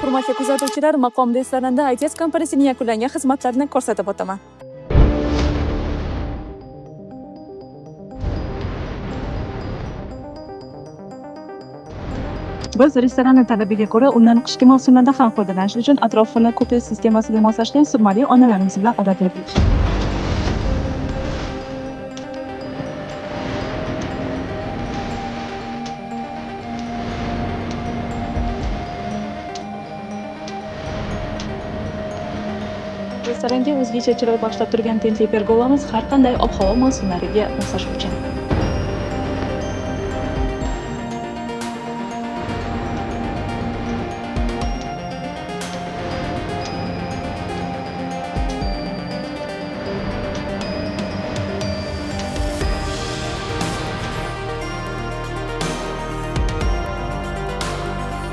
Hurmatli kuzatuvchilar, Maqom restoranida ITS kompaniyasining yakunlangan xizmatlarini ko'rsatib o'taman. Biz restoranning talabiga ko'ra undan qishki mavsumlarda ham foydalanish uchun atrofini kupe sistemasiga moslashgan surmali oynalarimiz bilan odatladik. Restoranga o'zgacha chiroy bag'ishlab turgan tentli pergolamiz har qanday ob-havo mavsumlariga moslashuvchan.